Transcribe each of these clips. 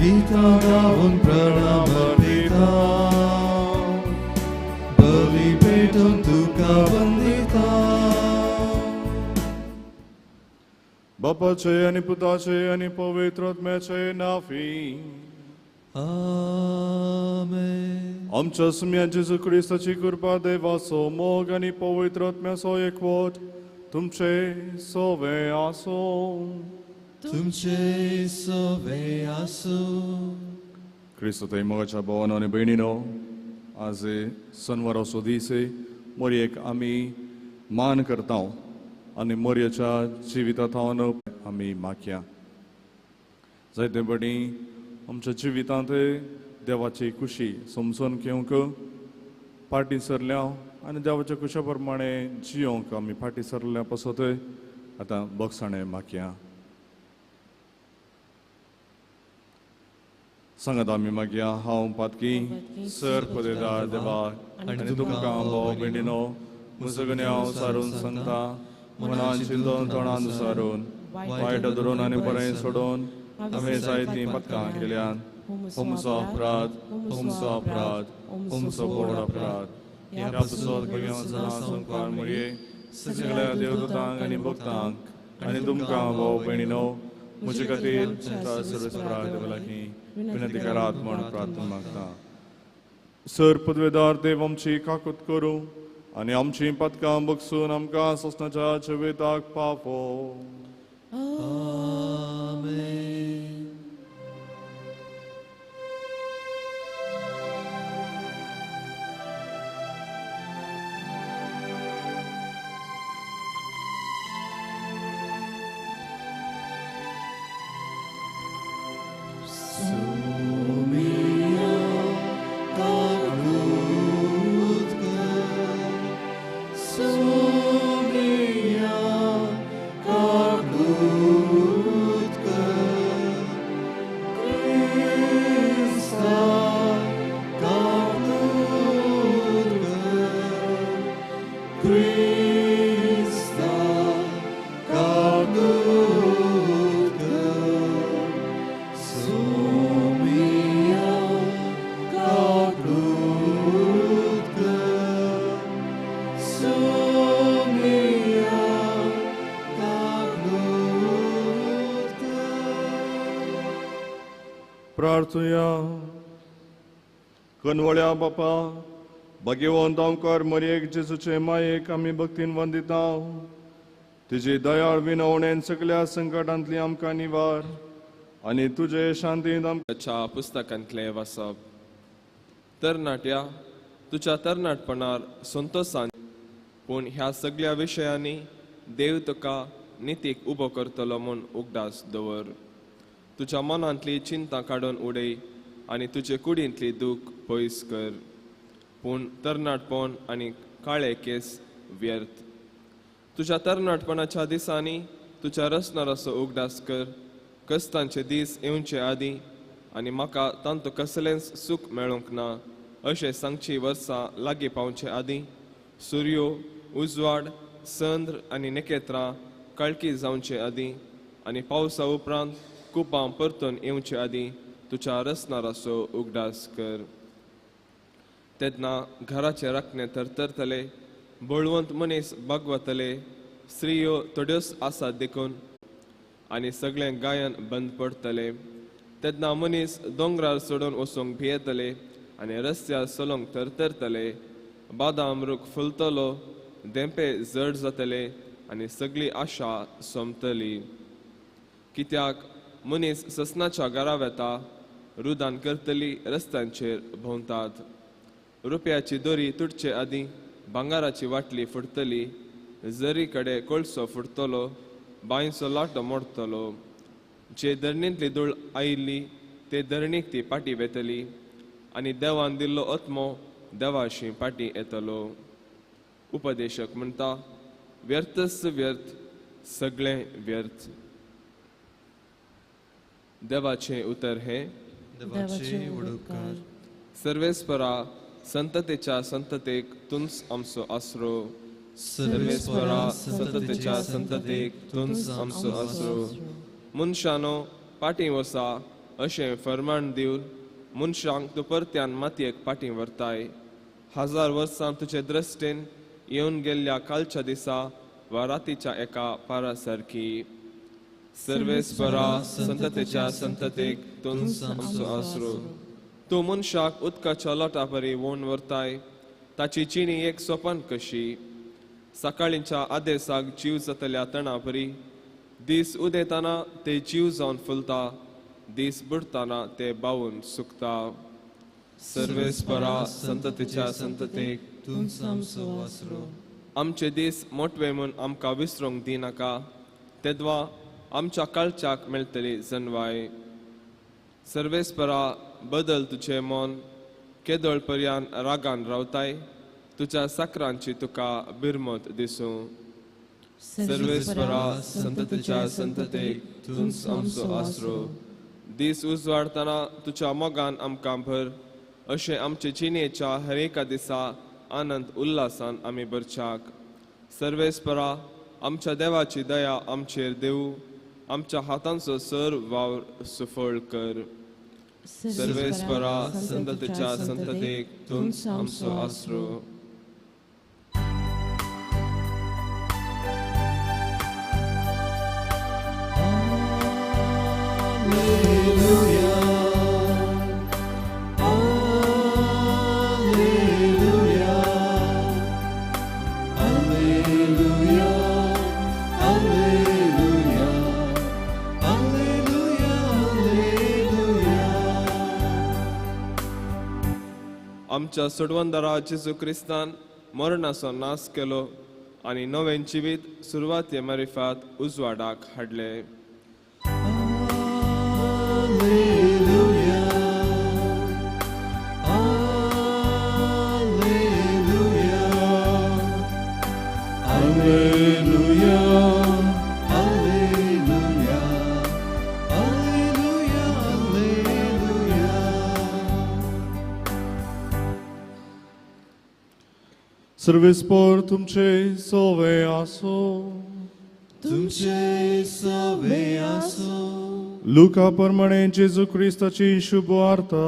गितां गावन प्रणाम अर्पिता, बली पेटून तुका वंदिता. बापाचे आनी पुताचे आनी पवित्र आत्म्याचे नांवी. आमेन. आमच्या सुम्या जेजू क्रिस्ताची कृपा, देवाचो मोग आनी पवित्र आत्म्याचो एकवट तुमचे सोवे आसूं. तुमचे सोवे आसूं. क्रिस्त थंय मोगाच्या भावानो आनी भयणीनो, आज सनवाराचो दीस, मोरयेक आमी मान करता आनी मोरयेच्या जिविता थावन आमी मागया. जायते बडी आमच्या जिवितांत देवाची खुशी समजून घेवंक फाटीं सरल्या आनी देवाच्या खुशा प्रमाणे जियोंक आमी फाटीं सरल्या पासत आतां बक्षाणें मागया. सांगात आमी मागया. हांव पातकी सर पदेदार देवा आनी तुमकां भाव भयणीनो म्हजो सारून सांगता, मनान चिंतून तोंडान सारून वायट धरून आनी बरें सोडून हांवें जायतीं पदकां केल्यान. होमसो अपराध, होमसो अपराध, होमसो व्हड अपराध. ह्या पासत भगवान संवसार मुरये सगळ्या देवदूतांक आनी भक्तांक आनी तुमकां भाव भयणीनो म्हजे खातीर सर्वेस्परा देवा लागीं विनंती करात म्हूण प्रार्थना मागता. सर पदवेदार देव आमची काकूत करूं आनी आमची पदकां बगसून आमकां सोसनाच्या जिविताक पावो. आमेन. प्रार्थुया. कनवळ्या बापा, भाग्यवंत आमकार मरयेक जेजूचे मायेक आमी भक्तीन वंदिता. तुजी दयाळ विनवणेन सगळ्या संकटांतली आमकां निवार आनी तुजे शांतीन आमच्या पुस्तकांतलें वाचप. तरणाट्या, तुज्या तरणाटपणार संतोसान, पूण ह्या सगळ्या विशयांनी देव तुका नितीक उबो करतलो म्हूण उगडास दवर. तुज्या मनांतली चिंता काडून उडय आनी तुजे कुडींतली दूख पयस कर. पूण तरणाटपण आनी काळे केस व्यर्थ. तुज्या तरणाटपणाच्या दिसांनी तुज्या रसनाराचो उगडास कर. कस्तांचे दीस येवचे आदीं आनी म्हाका तांतूं कसलेंच सूख मेळूंक ना अशें सांगची वर्सां लागीं पावचे आदीं सुर्यो, उजवाड, चंद्र आनी नखेत्रां काळखी जावचे आदीं आनी पावसा उपरांत कुपां परतून येवचे आदीं तुज्या रसनाराचो उगडास कर. तेन्ना घराचे राखणे थरथरतले, बळवंत मनीस बागवतले, स्त्रियो थोड्योच आसात देखून आनी सगळें गायन बंद पडटलें. तेन्ना मनीस दोंगरार चडून वचूंक भियेतले आनी रस्त्यार चलूंक थरथरतले. बादाम रूख फुलतलो, धेंपे जड जातले आनी सगळी आशा सोंपतली. कित्याक मनीस ससनाच्या घरा वेता, रुदान करतली रस्त्यांचेर भोंवतात. रुपयाची दोरी तुटचे आदीं भांगाराची वाटली फुटतली, जरी कडेन कोळसो फुटतलो, बांयचो लाटो मोडटलो. जे धरणींतली धूळ आयिल्ली ते धरणीक ती पाटी वेतली आनी देवान दिल्लो आत्मो देवाशी पाटी येतलो. उपदेशक म्हणटा, व्यर्थच व्यर्थ, सगळें व्यर्थ. देवाचें उतर हें. देवाचे उपकार. सर्वेस्परा संततेच्या संततेक तुंच आमचो आसरो. सर्वेस्परा संततेच्या संततेक तुंच आमचो आसरो. मनशानो पाटी वसा अशें फरमाण दिवन मनशांक तूं परत्यान मातयेक पाटी व्हरताय. 1000 वर्सां तुजे दृश्टीन येवन गेल्ल्या कालच्या दिसा वा रातीच्या एका पारा सारकी. सर्वेस्परा संततेच्या संततेक तूंच आमचो आसरो. तूं मनशाक उदकाच्या लोटा परी वोन व्हरताय, ताची जिणी एक सोपान कशी. सकाळींच्या आदेसाक जीव जातल्या तणा परी दीस उदेताना ते जीव जावन फुलता, दीस बुडताना ते बावून सुकता. सर्वेस्परा संततेच्या संततेक तूंच आमचो आसरो. आमचे दीस मोटवे म्हूण आमकां विसरूंक दिनाका, तेद्वा आमच्या काळच्याक मेळटली जनवाय. सर्वेस्परा बदल तुजें मन, केदळ पर्यान रागान रावताय, तुज्या साकरांची तुका बिरमत दिसूं. सर्वेस्परा संततेच्या संततेक तूंच आमचो आसरो. दीस उजवाडतना तुज्या मोगान आमकां भर, अशें आमचे जिणेच्या हर एका दिसा आनंद उल्हासान आमी भरच्याक. सर्वेस्परा आमच्या देवाची दया आमचेर देवू, आमच्या हातांचो सर वावर सुफळ कर. सर्वेस्परा संततेच्या संततेक तूंच आमचो आसरो. Alleluia, Alleluia, Alleluia, Alleluia, Alleluia, Alleluia. आमच्या सोडवंदारा जेजू क्रिस्तान मरणाचो नाश केलो आनी नवें जिवीत सुरवाते मारिफात उजवाडाक हाडले. Alleluia, Alleluia, Alleluia, Alleluia, Alleluia, Alleluia. सर्वेस्पर तुमचे सोवे आसो. तुमचे सोवे आसो. लुका प्रमाणे जेजू क्रिस्ताची शुभ वार्ता.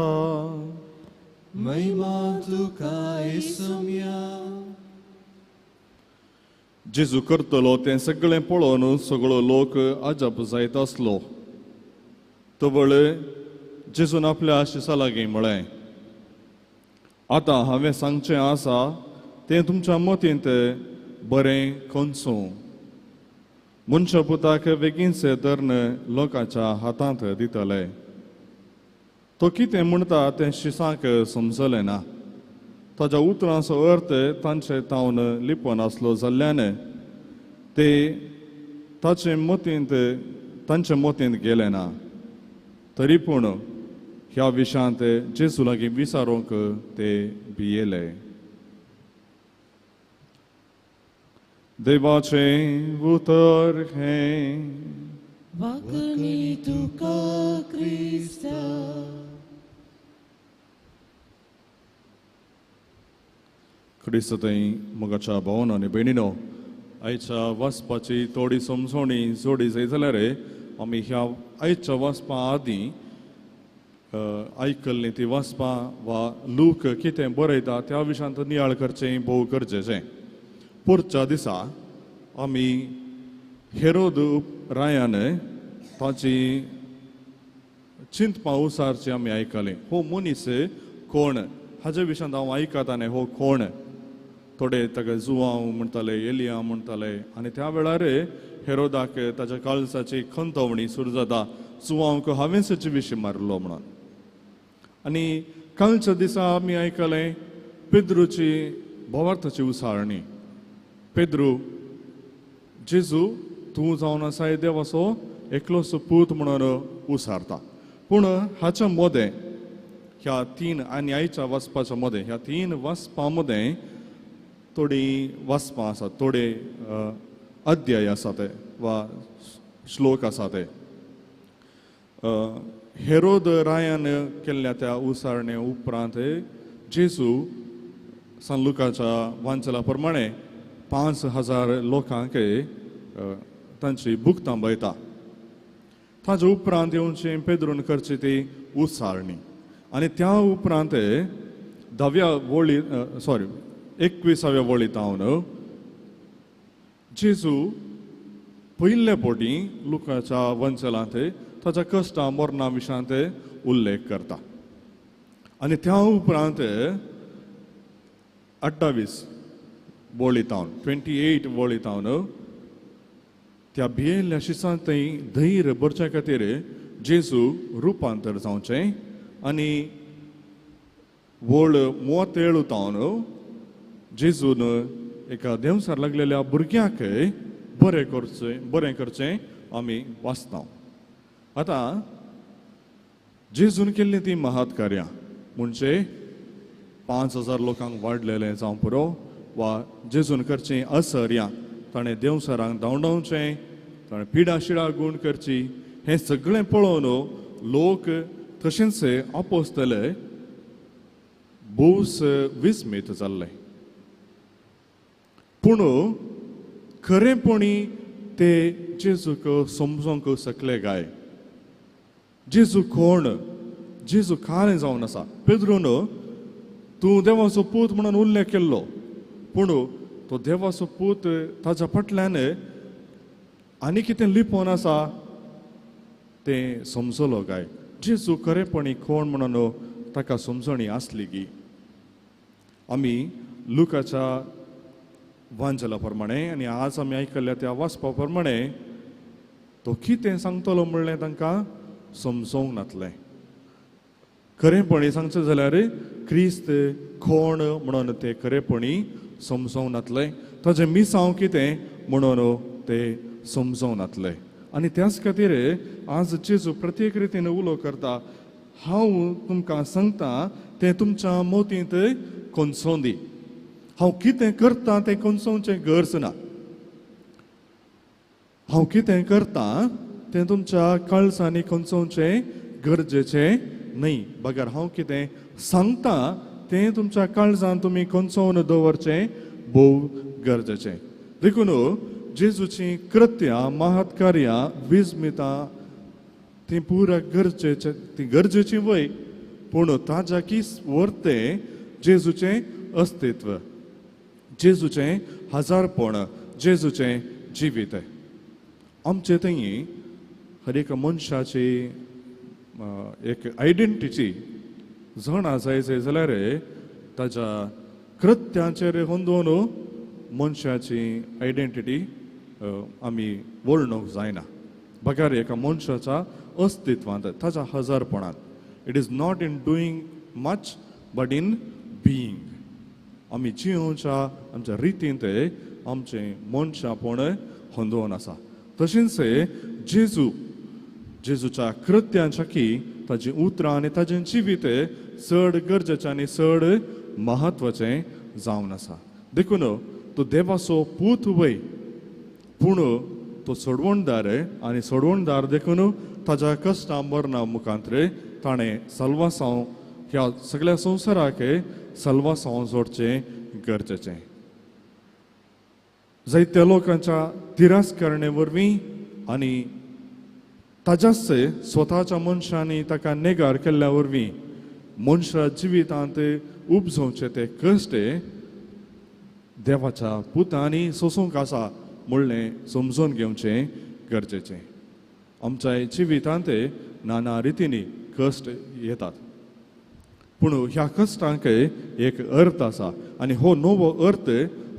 महिमा तुका येसुम्या. जेजू करतलो तें सगळें पळोवन सगळो लोक अजाप जायत आसलो. तवळ जेजून आपल्या शिसा लागीं म्हळें, आतां हांवें सांगचें आसा तें तुमच्या मतींत बरें कोनसूं. मनशा पुताक बेगीनच धरून लोकांच्या हातांत दितले. तो कितें म्हणटा तें शिसांक समजलें ना. ताज्या उतरांचो अर्थ तांचे तावन लिपोवन आसलो जाल्ल्यान ते ताचे मतींत तांचे मतींत गेले ना. तरी पूण ह्या विशयांत जेजू लागीं विचारूंक ते भियेले. देवाचें उतर हें. वाकणी तुका क्रिस्ता. क्रिस्त थंय मोगाच्या भावन आनी भयणीनो, आयच्या वाचपाची थोडी समजवणी जोडी जाय जाल्यार आमी ह्या आयच्या वाचपा आदीं आयकल्लीं ती वाचपां वा लूक कितें बरयता त्या विशयांत नियाळ करचें भोव गरजेचें. पुरच्या दिसा आमी हेरोद रायान ताची चिंतपां उसारची आमी आयकलें. हो मनीस कोण हाजे विशयांत हांव आयकता न्ही, हो कोण? थोडे ताका जुवांव म्हणटाले, एलिया म्हणटाले. आनी त्या वेळार हेरोदाक ताच्या काळजाची खंतवणी सुरू जाता, जुवांवक हांवेंच जिविशी मारलो म्हणून. आनी कालच्या दिसा आमी आयकलें पेद्रूची भवार्थाची उसारणी. पेद्रू, जेजू तूं जावन आसाय देवाचो एकलोच पूत म्हणून उसारता. पूण हाच्या मदें ह्या तीन आनी आयच्या वाचपाच्या मदें ह्या तीन वाचपां मदें थोडीं वाचपां आसात, थोडे अध्याय आसा ते वा श्लोक आसा ते. हेरोद रायान केल्ल्या त्या उसारणे उपरांत जेजू सान लुकाच्या वांचला प्रमाणे 5000 लोकांक तांची भूक थांबयता. ताजे उपरांत येवचें पेद्रून करची ती उसारणी आनी त्या उपरांत धाव्या वळी सॉरी 21व्या वळी तावन जेजू पयले पोटी लुकाच्या वंचलांत ताच्या कश्टां मरणा विशयांत उल्लेख करता आनी त्या उपरांत 28 वळी तावन 28 वळी तावन त्या भियेल्ल्या शिसांत थंय धैर्य भरच्या खातीर जेजू रुपांतर जावचें आनी वळ 37 तावन जेजून एका देंवसार लागलेल्या भुरग्याक बरें करचें आमी वाचता. आतां जेजून केल्लीं तीं महत् कार्यां म्हणजे 5000 लोकांक वाडलेलें जावं पुरो वा जेजून करचीं असर्यां, ताणें देंवसारांक धांवडावचें, ताणें पिडा शिडा गूण करची, हें सगळें पळोवन लोक तशेंच आपोस्तले भोवस विस्मीत जाल्ले. पूण खरेंपणी ते जेजूक समजोंक शकले काय? जेजू कोण, जेजू कांय जावन आसा? पेद्रून तूं देवाचो पूत म्हणून उल्लेख केल्लो, पूण तो देवाचो पूत ताच्या फाटल्यान आनी कितें लिपोवन आसा तें समजलो काय? जेजू खरेंपणी कोण म्हणून ताका समजणी आसली की? आमी लुकाच्या वांजला प्रमाणे आनी आज आमी आयकल्ल्या त्या वाचपा प्रमाणे तो कितें सांगतलो म्हणलें तांकां समजोंक नातलें. खरेंपणी सांगचें जाल्यार क्रिस्त कोण म्हणून ते खरेंपणी समजोंक नातलें, ताजें मिसांव कितें म्हणून ते समजोंक नातलें. आनी त्याच खातीर आज जेजू प्रत्येक रितीन उलो करता, हांव तुमकां सांगता तें तुमच्या मोतींत कोनसों दी, हांव कितें करता तें कोनसोवचें गरज ना, हांव कितें करता तें तुमच्या काळजांनी कोनसोवचें गरजेचें न्हय, बगर हांव कितें सांगता तें तुमच्या काळजान तुमी कोनसोवन दवरचें भोव गरजेचें. देखून जेजूचीं कृत्यां, महत्कार्यां, विस्मितां तीं पुरा गरजेचें, तीं गरजेचीं वय, पूण ताज्या की वर्तें जेजूचें अस्तित्व, जेजूचें हजारपण, जेजूचें जिवीत. आमचे थंय हर एका मनशाची एक आयडेंटिटी जाणा जाय जाल्यार ताच्या कृत्यांचेर होंदोवन मनशाची आयडेंटिटी आमी वळणूक जायना, बगर एका मनशाच्या अस्तित्वांत, ताच्या हजारपणांत. It is not in doing much but in being. आमी जियोवच्या आमच्या रितींत आमचें मनशापण होंदोवन आसा. तशेंच जेजू, जेजूच्या कृत्यांच्या की ताजी उतरां आनी ताजें जिवीत चड गरजेचें आनी चड म्हत्वाचें जावन आसा. देखून तो देवाचो पूत वय, पूण तो सोडवणदार आनी सोडवणदार देखून ताज्या कश्टां मरणा मुखांत ताणें सल्वासांव ह्या सगळ्या संवसाराक सल्वासांव जोडचें गरजेचें. जायत्या लोकांच्या तिरस्कारणे वरवीं आनी ताज्याच स्वताच्या मनशांनी ताका नेगार केल्ल्या वरवीं मनशा जिवितांत उपजोवचे ते कश्ट देवाच्या पुतांनी सोसूंक आसा म्हणलें समजून घेवचें गरजेचें. आमच्या जिवितांत नाना रितींनी कश्ट येतात, पूण ह्या कश्टांक एक अर्थ आसा आनी हो नवो अर्थ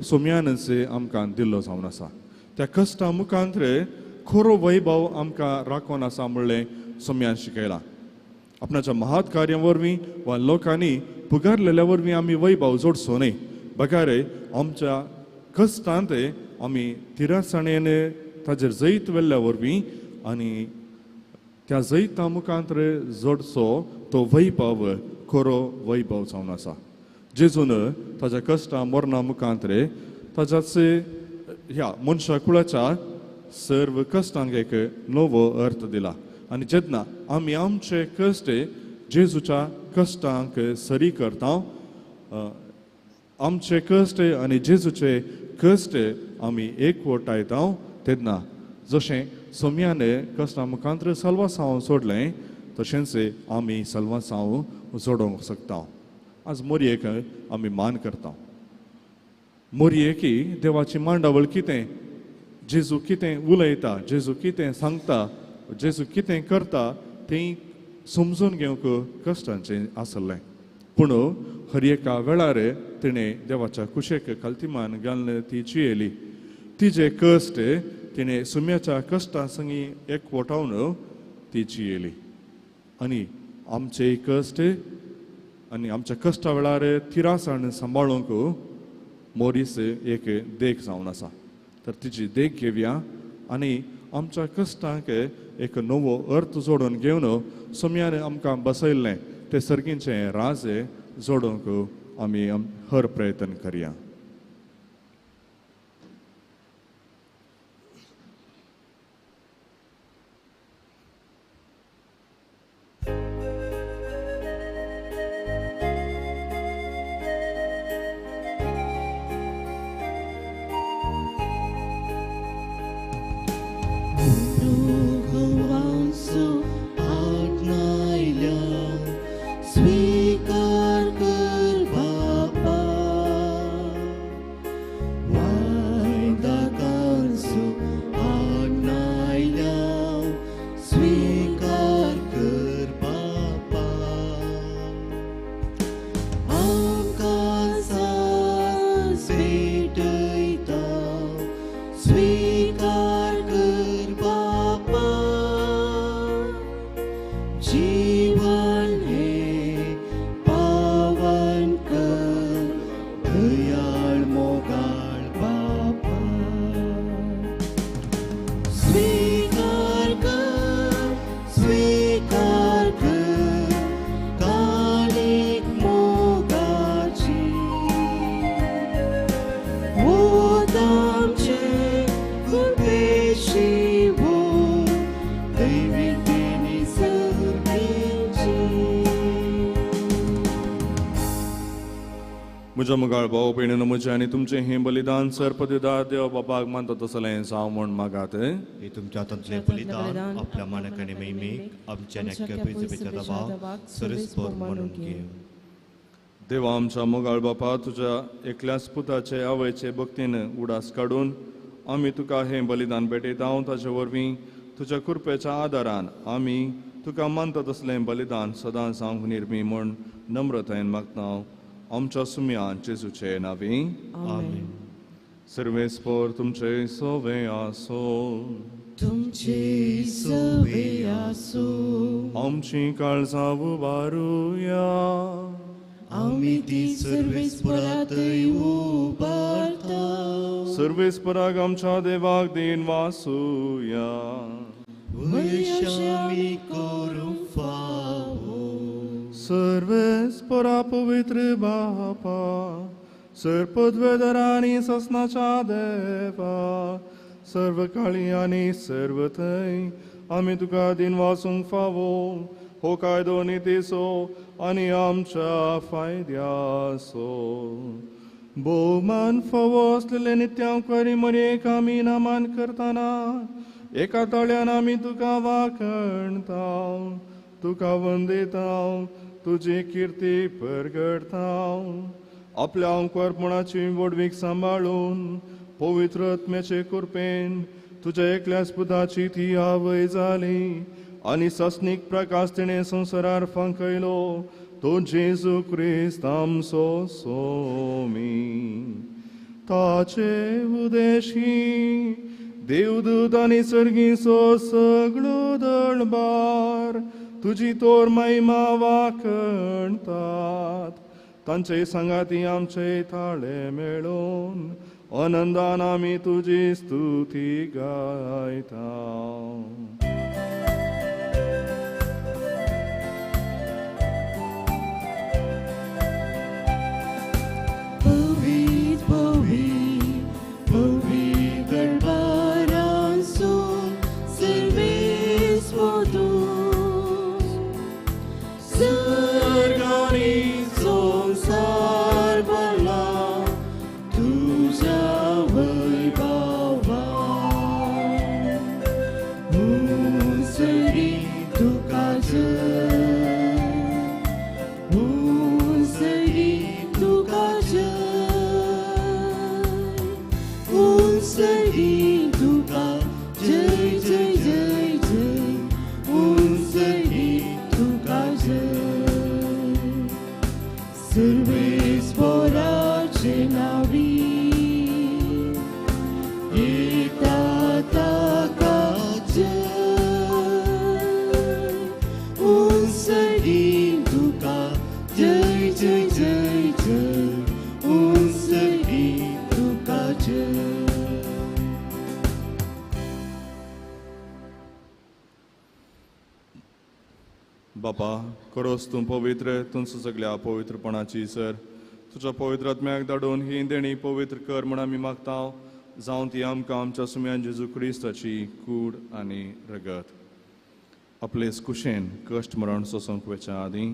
सोम्यानच आमकां दिल्लो जावन आसा. त्या कश्टां मुखांत खरो वैभव आमकां राखून आसा म्हणलें सोम्यान शिकयलां. आपणाच्या महत् कार्यां वरवीं वा लोकांनी पुगारलेल्या वरवीं आमी वैभव जोडचो न्हय, बगार आमच्या कश्टांत आमी तिरासाणेन ताजेर जैत वेल्ल्या वरवीं आनी त्या जैता मुखांत जोडचो तो वैभव खरो वैभव जावन आसा. जेजून ताज्या कश्टां मरणा मुखांत ताज्याच ह्या मनशा कुळाच्या सर्व कश्टांक एक नवो अर्थ दिला. आनी जेन्ना आमी आमचे कश्ट जेजूच्या कश्टांक सरी करता, आमचे कश्ट आनी जेजूचे कश्ट आमी एकवटायता, तेन्ना जशें सोम्यान कश्टां मुखांत्र सलवासांव सोडलें तशेंच आमी सलवासांव जोडोवंक शकता. आज मोरयेक आमी मान करता. मोरयेकी देवाची मांडावळ कितें, जेजू कितें उलयता, जेजू कितें सांगता, जेजू कितें करता तें समजून घेवंक कश्टांचें आसलें. पूण हर एका वेळार तिणें देवाच्या कुशेक खालतीमान घालून ती जियेली. तिजे कश्ट तिणें सुम्याच्या कश्टां संगी एकवटावन ती जियेली. आनी आमचे कश्ट आनी आमच्या कश्टा वेळार थिरासाण सांबाळूंक मोरीस एक देख जावन आसा. तर तिची देख घेवया आनी आमच्या कश्टांक एक नवो अर्थ जोडून घेवन सोम्यान आमकां बसयल्लें ते सर्गींचें राज जोडूंक आमी हर प्रयत्न करया. म्हज्या मुखार भाव भयणीनो, म्हजें आनी तुमचें हें बलिदान सर्पदिदार देव बापाक मानता तसलें जावं म्हूण मागात. हे तुमच्या हातांतलें बलिदान आपल्या मानक आनी महिमेक आमच्या दबाव सरस्पर म्हणून घे. देवा आमच्या मोगाळ बापा, तुज्या एकल्याच पुताचे आवयचे भक्तीन उडास काडून आमी तुका हें बलिदान भेटयता. ताचे वरवीं तुज्या कृपेच्या आदारान आमी तुका मानता तसलें बलिदान सदां जावंक निर्मी म्हूण नम्रतायेन मागता. आमच्या सुम्यान जेजूचे नांवी आमेन. सर्वेस्पर तुमचे सोवे आसो, तुमचे सोवे आसो. आमची काळजां उबारुया, आमी ती सर्वेस्परातय उबारता. सर्वेस्पराक आमच्या देवाक दिन वासुया. आमी करूंक फावो. सर्वेस्परा पवित्र बापा, सर्पद्वेदरानी ससनाच्या देवा, सर्व काळी आनी सर्व थंय आमी तुका दिन वासूंक फावो. हो कायदो नितीचो आनी आमच्या फायद्याचो. भोवमान फावो आसलेले नित्यांकरी मरेक आमी नामान करतना एका ताळ्यान आमी तुका वाखणता, तुका वंदिता, तुजी किर्ती परगडता. आपल्या अंकरपणाची व्हडवीक सांबाळून पवित्र आत्म्याचे कृपेन तुज्या एकल्याच पुताची ती आवय जाली आनी सासणीक प्रकाश तिणें संवसारार फांकयलो तो जेजू क्रिस्त आमचो सोमी. ताचे उदेशी देवदूत आनी सर्गीचो सगळो दळबार तुजी तोर महिमा वाखणतात. तांचे सांगाती आमचे थाळे मेळोवन आनंदान आमी तुजी स्तुती गायता. पवित्र पवित्र पवित्र बारांसो सर्वेस्पर सर्गानी संसार भरला तुझ्या वैभवान. सर्वेस्पराचे नावी येता ताका जय उंसगीन तुका जय जय जय जय उंसगीन तुका जय. बापा करोस तूं पवित्र तुमचो सगल्या पवित्रपणाची सर तुज्या पवित्र आत्म्याक धाडून ही देणी पवित्र कर म्हण आमी मागता जावन ती आमकां आमच्या सुम्यान जेजू क्रिस्ताची कूड आनी रगत. आपलेच कुशेन कश्ट मरण सोसूंक वचच्या आदीं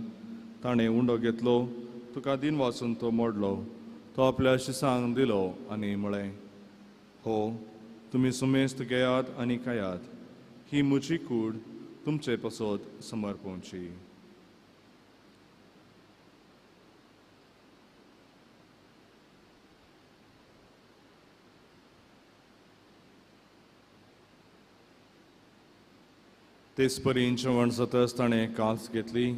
ताणें उंडो घेतलो, तुका दिन वाचून तो मोडलो, तो आपल्या शिसांक दिलो आनी म्हळें, हो तुमी सुमेस्त घेयात आनी खायात, ही म्हजी कूड तुमचे पासत समर्पणची. तेच परीन जेवण जातच ताणें कास घेतली,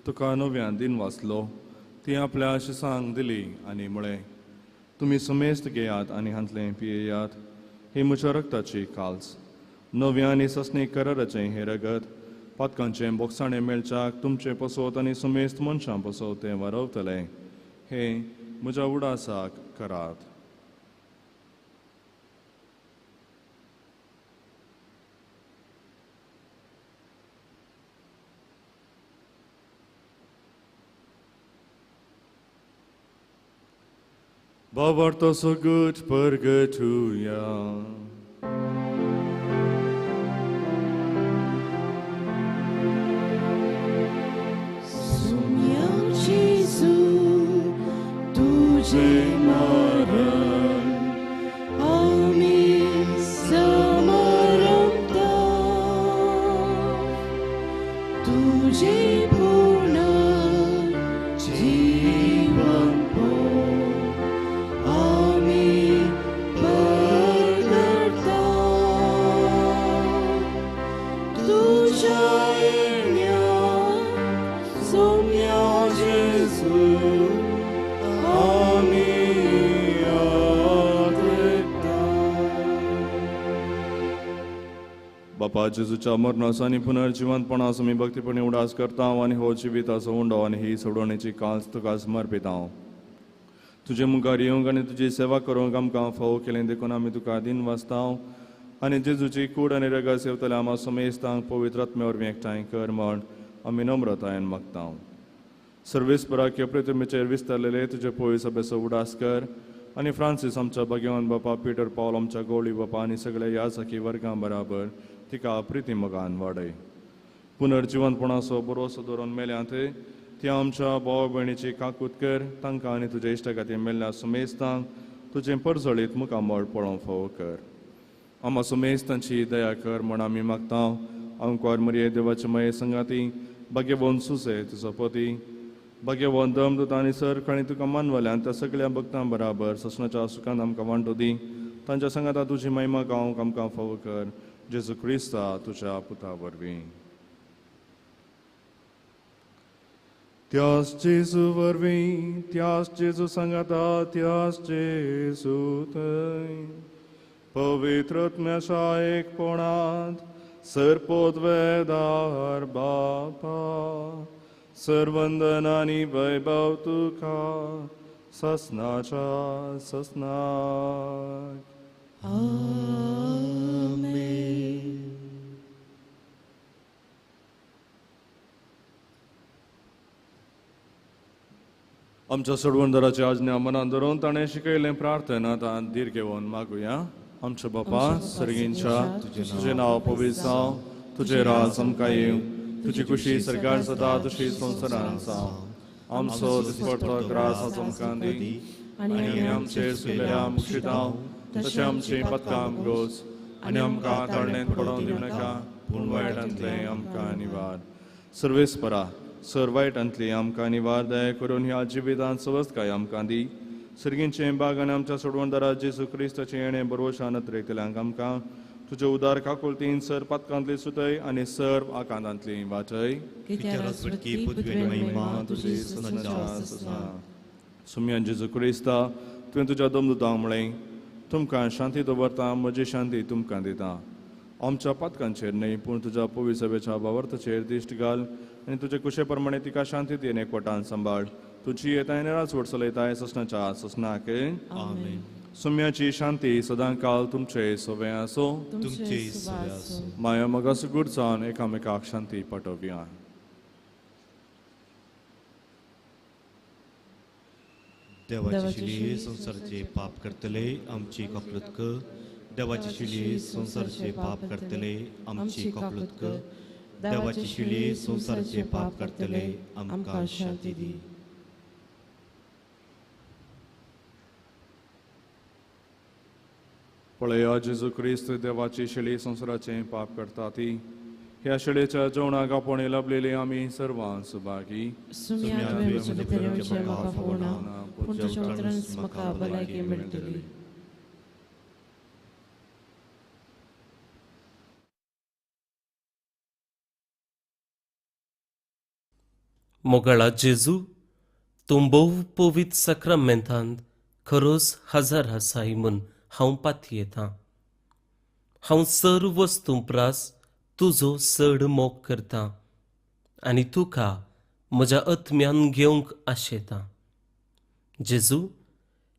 तुका नव्यान दिन वाचलो, ती आपल्या शिसांक दिली आनी म्हळें, तुमी समेस्त घेयात आनी हांतलें पियेयात, ही म्हज्या रक्ताची काल्स, नव्या आनी ससणी कराराचें हें रगत पातकांचें बोगसाणें मेळच्याक तुमचें पसोत आनी समेस्त मनशां पसोत तें वारवतलें, हें म्हज्या उडासाक करात. बाबार्थ सगट परगटुया. सुम्यां जेजू तुझे मरण आमी समरमता, तुझे पूर्ण जीवन आमी परगटता, तुझ्या येण्या सोम्या जेजू आमी आदरता. बापा जेजूच्या मरणाचो आनी पुनर्जिवंतपणाचो आमी भक्तीपणी उडास करता आनी हो जिविताचो उंडो आनी ही सोडवणेची काल्स तुका समर्पिता. तुजे मुखार येवंक आनी तुजी सेवा करूंक आमकां फावो केलें देखून आमी तुका दिन वाचता आनी जेजूची कूड आनी रगत सेवतल्या आमा समेस्तांक पवित्र आत्म्या वरवीं एकठांय कर म्हण आमी नम्रतायेन मागता. सर्वेस्पराक पृथ्वीचेर विस्तारलेले तुजे पवित्र सभेचो उडास कर आनी फ्रांसीस आमच्या भाग्यवान बापा, पिटर पावल आमच्या गवळी बापा आनी सगळ्या ह्या सखी वर्गां बराबर तिका प्रिती मोगान वाडय. पुनर्जिवंतपणाचो बरोसो दवरून मेल्या थंय ती आमच्या भाव भयणीची काकूत कर, तांकां आनी तुज्या इश्टा खातीर मेल्ल्या सुमेस्तांक तुजें परजळीत मुखामळ पळोवंक फावो कर. आमा सुमेस्तांची दया कर म्हण आमी मागता. आंकवार मरिये देवाचे मये संगाती, भाग्यवंत सुसे तुजो पती, भाग्यवंत दमदूत आनी सर खणी तुका मानवल्यान त्या सगळ्या भक्तां बराबर ससनाच्या सुखान आमकां वांटो दी, तांच्या संगाता तुजी महिमा गावंक आमकां फावो कर, जेजू क्रिस्ता तुज्या पुता वरवीं. त्यास जेजू वरवीं, त्यास जेजू सांगाता, त्यास जेजू थंय पवित्र आत्म्याच्या एकपणांत सर्पोद्वेदार बापा सर्वंदन आनी वैभव तुका ससनाच्या ससनाक. आमेन. आमच्या सोडवणदाराची आज्ञा मनान धरून ताणें शिकयलें प्रार्थना तान धीर घेवन मागुया. आमच्या बापा सर्गींच्या, तुजें नांव पवित्र जावं, तुजें राज आमकां येवं, तुजी खुशी सरकार जाता तशी संवसारांत जावं. आमचो दिसपडतो ग्रास आज आमकां दी आनी आमचे सुकलेल्या मुक्षितांव तशें आमचीं पदकां गोस आनी आमकां ताळणेंत पडोवन दिवं नाका, पूण वायटांतलें आमकां निवार. सर्वेस्परा सर वायटांतली आमकां निवार दया करून ह्या जिवितांत सवस्तकाय आमकां दी. सर्गींचें बाग आनी आमच्या सोडवणदारा जेजू क्रिस्ताचें येणें बरोवशान अत्रेकतल्यांक आमकां तुजे उदार काकुळतीन सर पातकांतली सुतय आनी सर्व आकांतांतली वाचय. सुम्यान जेजू क्रिस्ता, तुवें तुज्या दमदुतांक म्हळें, तुमकां शांती दवरता, म्हजी शांती तुमकां दिता. आमच्या पातकांचेर न्हय पूण तुज्या पवित्र सभेच्या भावार्थाचेर दिश्ट घाल आनी तुजे कुशे प्रमाणे तिका शांती दी आनी एकवटान सांबाळ. तुजी येताय राजवट चलयताय ससनाच्या ससनाक. आमेन. सुम्याची शांती सदां काल तुमचे सवे आसो. तुमचे सवे आसो. माया मगा सुगूर जावन एकामेकाक शांती पाठोवया. देवाची शिली संवसाराचे पाप करतले आमची कपलत कर. देवाची शिली संवसाराचे पाप करतले आमची कपलत कर. देवाची शिली संवसाराचे पाप करतले आमकां शांती दी. पळया जेजू क्रिस्त देवाची शेळी संवसाराचें पाप करता ती. ह्या शेळेच्या जेवणाक आपोवणें लाभलेली आमी सर्वां सुभागी. मोगाळा जेजू, तूं भोव पवित्र साक्रामेंतांत खरोच हजार आसाय म्हूण हांव पातयेतां. हांव सर्व वस्तूं प्रास तुजो चड मोग करतां आनी तुका म्हज्या आत्म्यान घेवंक आशेतां. जेजू,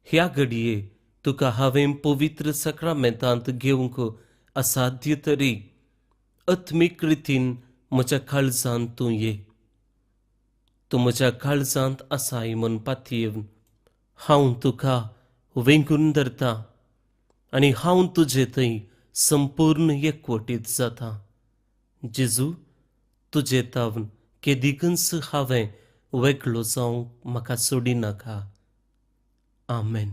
ह्या घडये तुका हांवें पवित्र साक्रामेंतांत घेवंक असाध्य तरी आत्मीक रितीन म्हज्या काळजांत तूं ये. तूं म्हज्या काळजांत आसाय म्हूण पातयेवन हांव तुका वेंगून धरतां आनी हांव तुजे थंय संपूर्ण एकवटीत जाता. जेजू, तुजे तावन केदिकूच हांवें वेगळो जावंक म्हाका सोडिनाका. आमेन.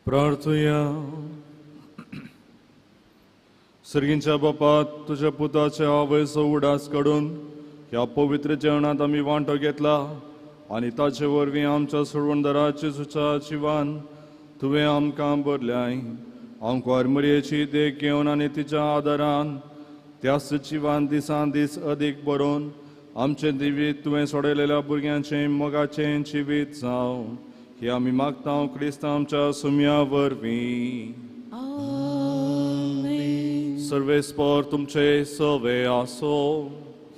प्रार्थुया. सर्गींच्या बापा, तुज्या पुताच्या आवयचो उडास काडून ह्या पवित्र जेवणांत आमी वांटो घेतला आनी ताचे वरवीं आमच्या सोडवणदाराचे सुचा जिवान तुवें आमकां भरल्याय. आमकां मरयेची देख घेवन आनी तिच्या आदारान त्या सचिवान दिसान दीस अदीक बरोवन आमचें जिवीत तुवें सोडयलेल्या भुरग्यांचें मोगाचें जिवीत जावं हे आमी मागता क्रिस्त आमच्या सुम्या वरवीं. सर्वेस्पर तुमचे सवे आसो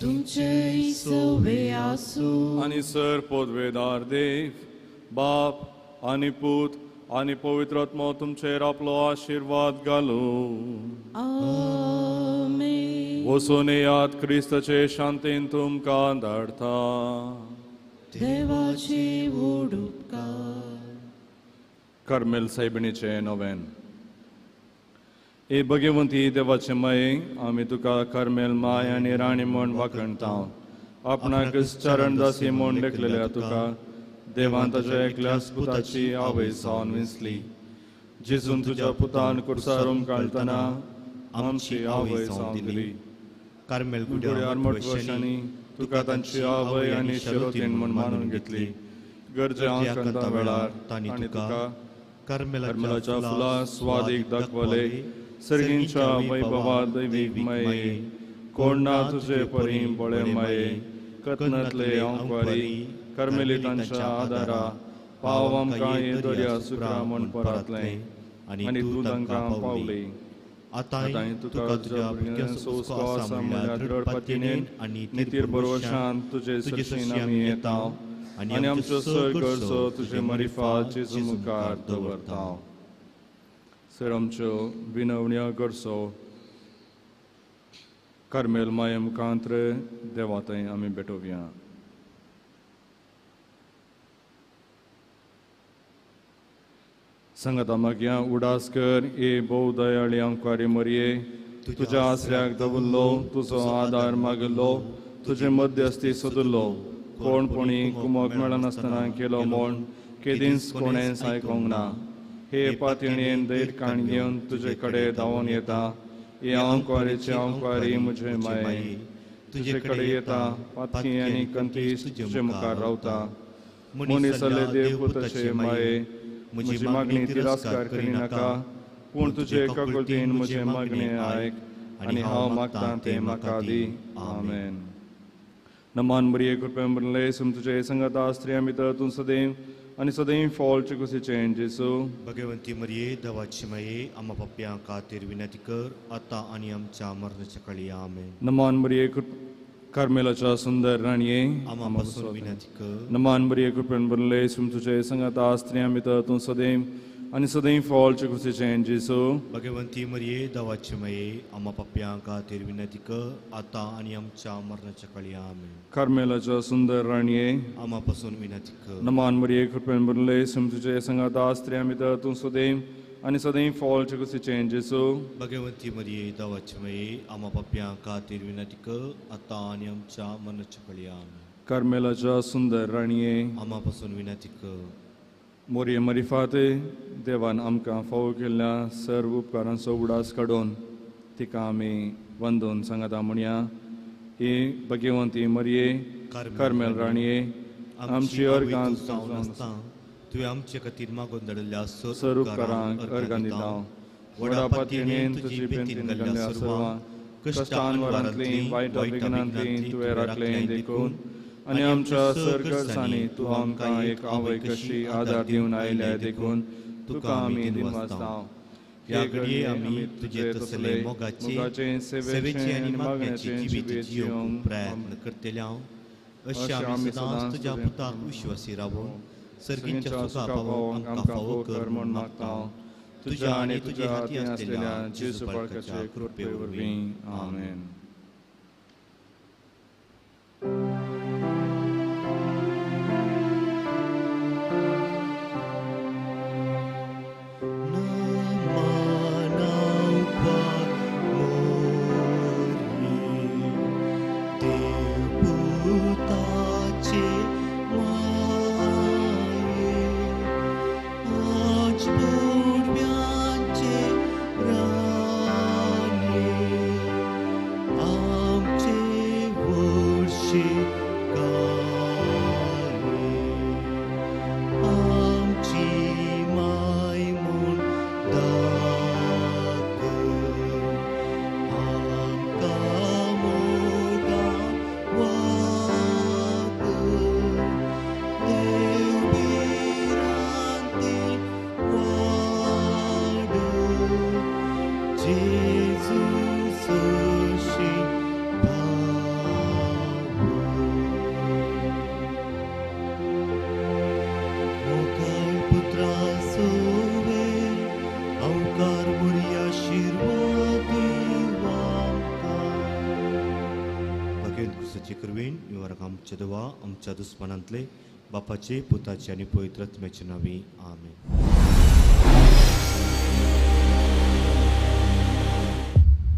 तुमचे सवे आसो. आनी सर पदवेदार देव बाप आनी पूत आनी पवित्र आत्मो तुमचेर आपलो आशिर्वाद घालूं. आमेन. वचून येयात क्रिस्ताचे शांतीन तुमकां धाडटा. देवाचे व्हड उपकार. कार्मेल सायबिणीचें नोवेन. ए भगवंती देवाचे माये, आमी तुका कार्मेल माय आनी राणी म्हूण वाखणता. आपणाक चरणदासी म्हूण लेखलेल्या तुका देवान ताच्या एकल्याच पुताची आवय जावन विंचली. जेजून तुज्या पुतान कुर्सार उमकाळटना आमची आवय जावन दिली. कार्मेल गुड्या मठवशांनी तुका तांची आवय आनी शिरोतीन म्हूण मानून घेतली. गरजे आंकांता वेळार तांणी तुका कार्मेलाच्या फुलां स्वादीक दाखवले. सर्गींच्या वैभवा दैवीक माये, कोण ना तुजे परी बळे माये, कथनांतले आंकवारी कार्मेलितांच्या आदारा पाव आमकां हे दर्या सुक्रा म्हूण परतलें आनी तूं तांकां पावली. आतां तुका तुज्या भुरग्यांचो हुस्को आसा म्हणल्यार दृढ पातयेन आनी नितीर भरवशान तुजे सरशीन आमी येता आनी आमचो सर गरजो तुजे मरिफात जेजू मुखार दवरता. सर आमच्यो विनवण्यो गरजो कार्मेल माये मुखांत्र देवा थंय आमी भेटोवया. संगता मागया उडास कर ए भोव दयाळी आंकवारी मरये, तुज्या आसऱ्याक दवरलो, तुजो आदार मागलो, तुजे मध्यस्थी सोदलो. कोण कोणी कुमक मेळनासतना केलो म्हूण केदींच कोणेंच आयकूंक ना. हे पातयेन धैर्य काण घेवन तुजे कडेन धांवून येता. हे आंकवारीचे आंकवारी म्हजे माये, तुजे कडेन येता. पातकी आनी कंतीश तुजे मुखार रावता. मनीस जाल्ले देवपुताचे माये, म्हजी मागणी तिरस्कार करिनाका, पूण तुजे काकुळटेन म्हजें मागणें आयक आनी हांव मागतां तें म्हाका दी. आमेन. नमान मरिये, कृपेन भरले सुम तुजे संगता स्त्रियां भितर तूं सदैव आनी सदैव फॉलचे कुशीचें जेजू. भगवंती मरिये देवाची माये, आमा पापयां खातीर विनंती कर आतां आनी आमच्या मरणाच्या काळी. आमेन. नमान मरिये, कार्मेलाच्या सुंदर राणये, आमा पासून विनंती कर. नमान मरिये, कृपेन भरले सुम तुजे संगता स्त्रियां भितर तूं सदैव आनी सदैव फॉलचे कुशीचें जेजू. भगवंती मरिये देवाची माये, आमा पापयां खातीर विनंती कर आतां आनी आमच्या मरणाच्या काळी. आमेन. कार्मेलाच्या सुंदर राणये, आमा पासून विनंती कर. नमान मरिये, कृपेन भरले सुम तुजे संगता स्त्रियां भितर तूं सदैव आनी सदैव फॉलचे कुशीचें जेजू. भगवंती मरिये देवाची माये, आमा पापयां खातीर विनंती कर आतां आनी आमच्या मरणाच्या काळी. आमेन. कार्मेलाच्या सुंदर राणये, आमा पासून विनंती कर. मोरये मरिफाते देवान आमकां फावो केल्ल्या सर्व उपकारांचो उडास काडून तिका आमी वंदून सांगता म्हणया. ही भगवंती मरिये कार्मेल राणये, आमची अर्गां जावन आसता तुवें आमचे खातीर मागून धाडिल्ल्या सर्व उपकारांक अर्गां दिता. व्हडा पातयेन तुजी बेंतीन घाल्ल्या सर्वां कश्टांवरांतलीं वायट विघ्नांतलीं तुवें राखलें देखून आनी आमच्या सर गरजांनी तूं आमकां एक आवय कशी आदार दिवन आयल्या देखून तुका आमी दिनवासता. ह्या घडये आमी तुजे तसले मोगाचे सेवेचे आनी मागण्याचे जिवीत जियोवंक प्रयत्न करतले हांव. अशें आमी सदांच तुज्या पुताक विश्वासी रावून सर्गींच्या सुखा पावोवंक आमकां फावो कर म्हूण मागता. तुज्या आनी तुज्या हाती आसलेल्या जेजू बाळकाचे कृपे वरवीं. आमेन. मरक आमच्या देवा आमच्या दुस्मानांतले बापाचे पुताचे आनी पवित्र आत्म्याचे नांवी आमेन.